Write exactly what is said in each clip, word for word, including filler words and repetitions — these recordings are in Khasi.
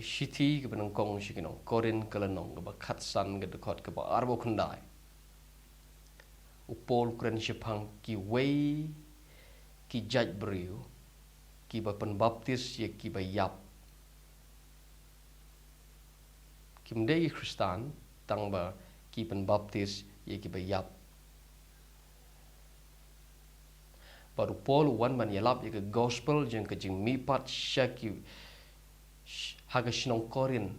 Shithi kaba nyngkong sha ki nong Korinth, ka lynnong kaba khatsan, ka dkhot kaba arphew khyndai. U Paul u kren shaphang kiwei ki jait briew kiba pynbaptis ïa kiba ïap. Kim dei ki Khristan, tang ba ki pynbaptis ïa kiba ïap. Bad u Paul u wan ban ïalap ïa ka gospel jong ka jingmihpat sha ki, ha ka shnong Korinth.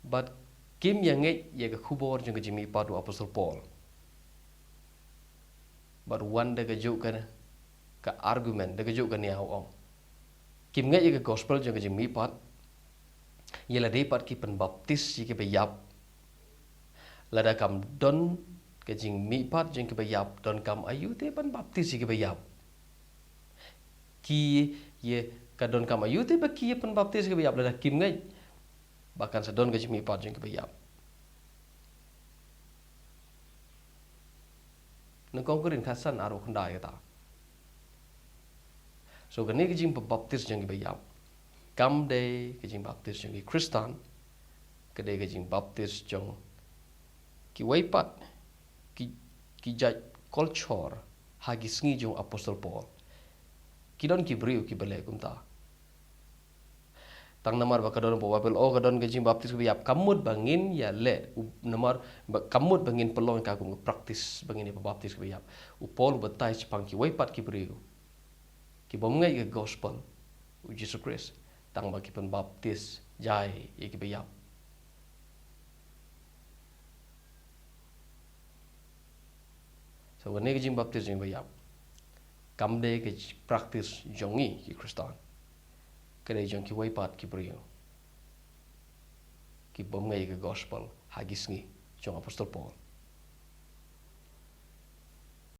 Bad kim ïa ngeit ïa ka khubor jong ka jingmihpat u apostol Paul. Bad u wan da kajuh ka, ka argument, da kajuh ka ñiaw, u ong, kim ngeit ïa ka gospel jong ka jingmihpat ïa lade pat ki pynbaptis ïa kiba ïap. Lada kam don ka jingmihpat jong kiba ïap, donkam aïu te pynbaptis ïa kiba ïap? Ki ïa, ka donkam aïu te ba ki ïa pynbaptis ïa kiba ïap lada kim ngeit ba kan sa don ka jingmihpat jong kiba ïap? Nyngkong Korinth khatsan, arphew khyndai kata. So kane ka jingpynbaptis jong kiba ïap kam dei ka jingbaptis jong ki Khristan, ka dei ka jingbaptis jong kiwei pat ki, ki jait culture ha ki sngi jong u apostol Paul. Ki don ki briew kiba leh kumta. Tang namar ba ka don ba Baibl u ong ka don ka jingbaptis kiba ïap, kam mut ba ngin ïaleh, u, namar ba kam mut ba ngin pynlong ka kum ka praktis ba ngin ïa pynbaptis kiba ïap. U Paul u batai shaphang kiwei pat ki briew ki bym ngeit ïa ka gospel u Jisu Khrist, tang ba ki pynbaptis jai ïa kiba ïap. So kane ka jingbaptis jong kiba ïap kam dei ka praktis jong ngi ki Khristan. Ka dei jong kiwei pat ki briew ki bym ngeit ïa ka gospel ha ki sngi jong u apostol Paul.